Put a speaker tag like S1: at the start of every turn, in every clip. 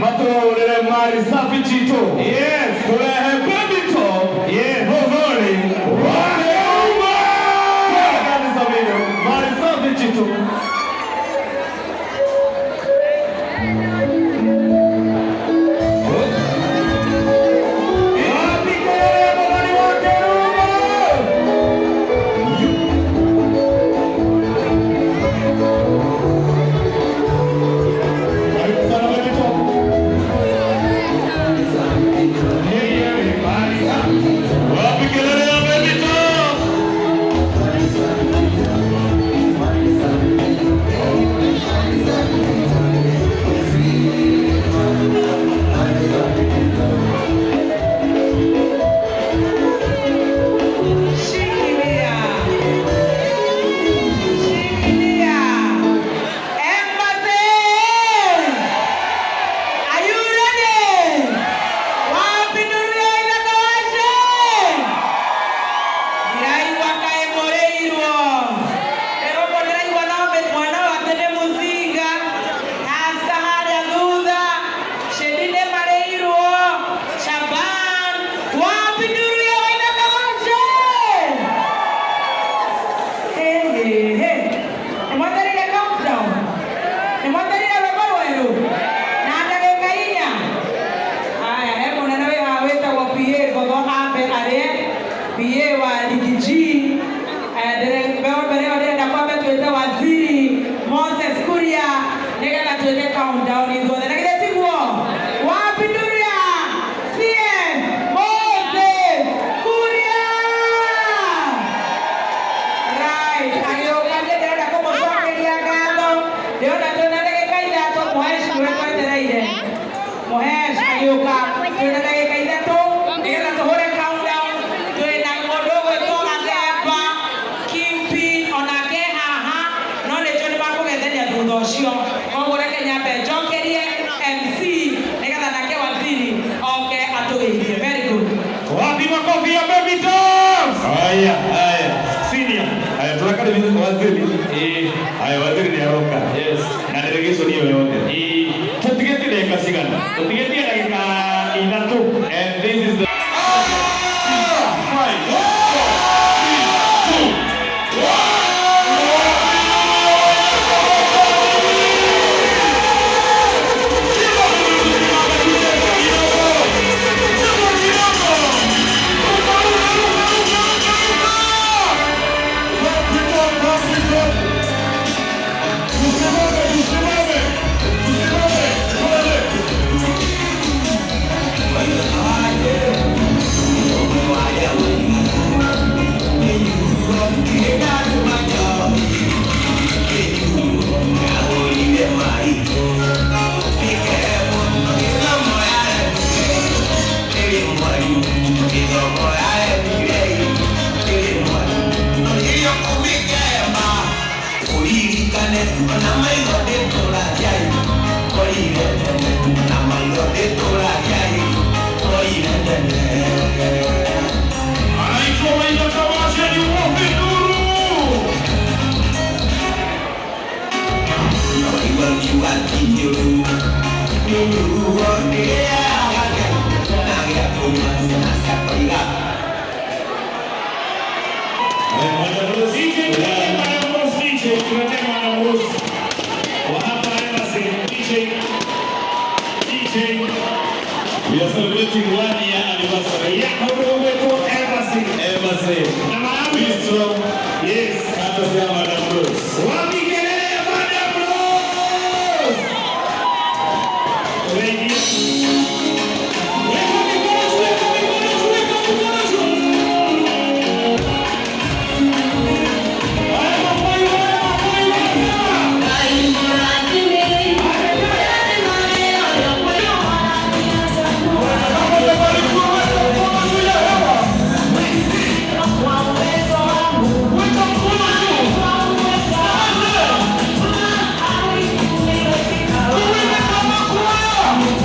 S1: Matũhũrĩre mari safi chitũ.
S2: Yes.
S1: Kũrehe Baby Top.
S2: Yes.
S1: Mũthoni wa Keuma. Mari safi chitũ. Wapi kelele ya Mũthoni wa Kerubo? Karibu sana, Baby Top. Yeah, mari safi. Wapi kelele ya Baby Top?
S3: Shikilia. Shikilia. Embassy! Are you ready? Wapi nduru ya Ithaka? Ndĩraigua kaĩ mũrĩirwo. Ndĩrũguo ndĩraigua no mwana wake nĩ mũcinga. Hasta harĩa thutha. Shedi nĩ marĩirwo. Shaban. Wapi nduru ya Waithaka Wache? Hey, hey, hey. Nĩ mwetereire countdown? Nĩ mwetereire rwĩmbo rwerũ? Na ndagĩka 4. Haya, he mũnene wĩ haha wĩtagwo PA Ngotho ambe arĩe. PA wa Riggy G. Mbere ĩyo ndĩrenda kwambe twĩte waziri Moses Kuria nĩgetha twĩke countdown ithuothe. Na githĩ tiguo? Wapi nduru ya CS Moses Kuria? Right, agĩũka niĩ ndĩrenda kũmũcokeria ngatho. Ndĩrona twĩna ndagĩka 3. Mũhesh nĩwe twetereire. Mũhesh agĩũka, twĩna ndagĩka 3 nĩgetha tũhũre countdown. Twĩna mũndũ ũgwĩtwo Gathemba Kingpin onake haha, no nĩ njũĩ nĩ makũgethenia thutha ũcio. Koguo reke nyambe njokerie MC nĩgetha nake waziri oke atũgeithie. Very good.
S2: Wapi makofi ya Baby Top?
S1: Haya, haya.
S2: Senior.
S1: Haya, tunakaribisha waziri. Haya, waziri ni aroka.
S2: Yes.
S1: Na delegation hiyo yote. Tutigeti dakika cigana?
S2: Tũtigĩtie ndagĩka 3.
S1: And this is the five, four, three, two, one.
S2: Tusimame, tusimame. Tusimame. Tusimame. Anaitwa Waithaka Wache ni Wopi Nduru. DJ, Madam Rose, DJ, tunataka Madam Rose wa hapa Embassy. DJ, DJ.
S1: We are celebrating one year anniversary.
S2: Ya kaũndũ Embassy.
S1: Embassy.
S2: Na Malawi.
S1: Bistro.
S2: Yes.
S1: Courtesy ya Madam Rose.
S2: Wapi kelele ya Madam Rose? Ready? Weka mikono juu, weka mikono juu, weka mikono juu. Haya, maboy, haya, maboy, wanasema. Weka mkono juu ya hewa. Weka mkono juu. Tuweke kama kwaya.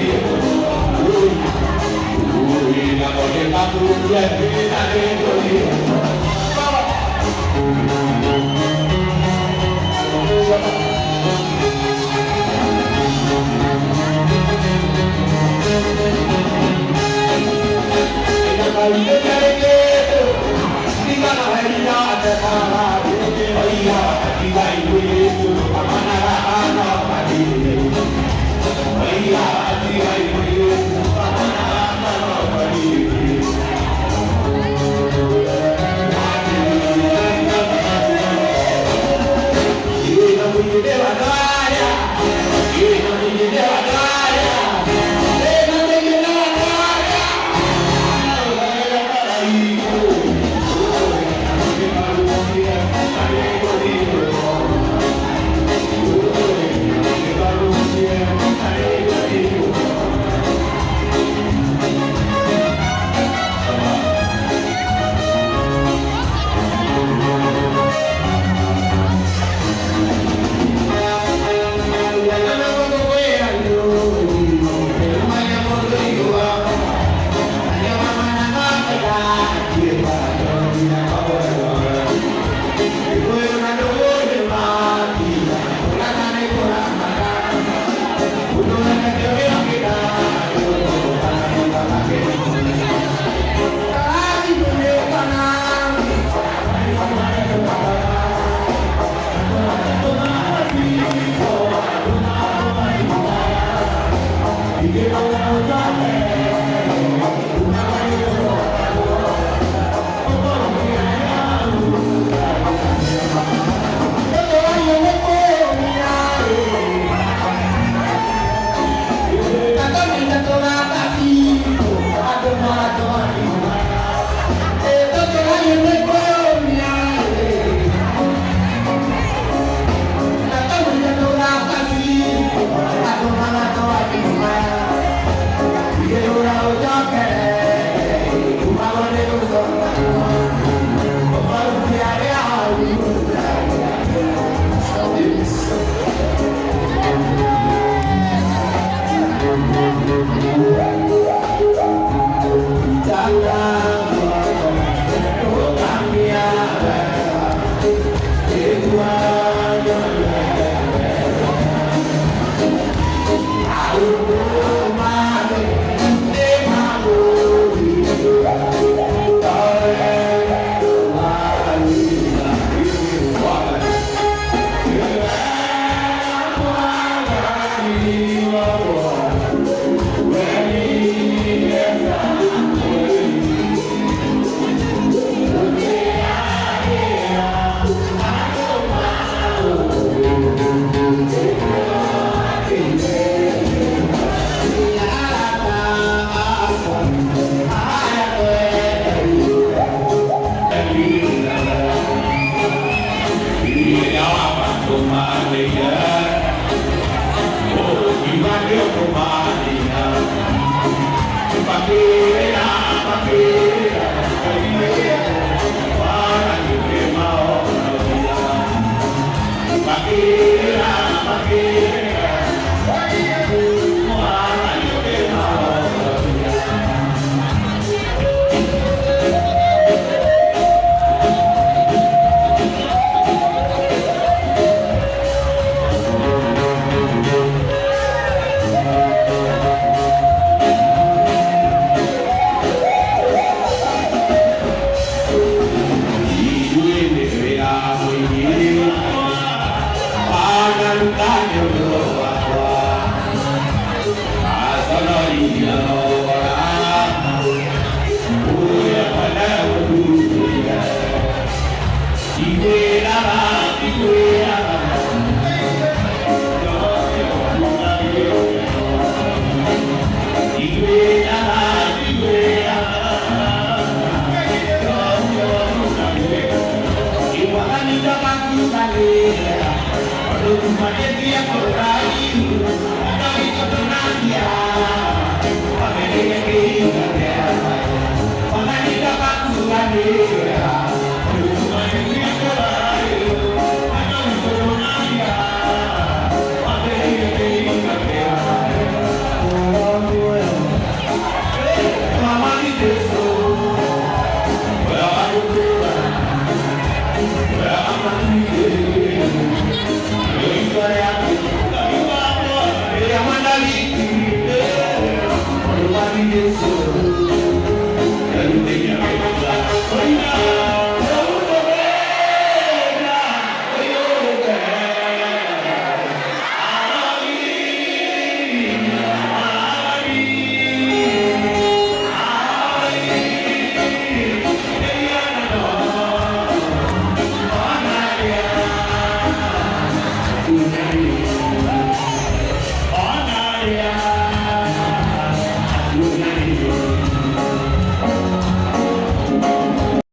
S1: Yeah.
S4: Thank you.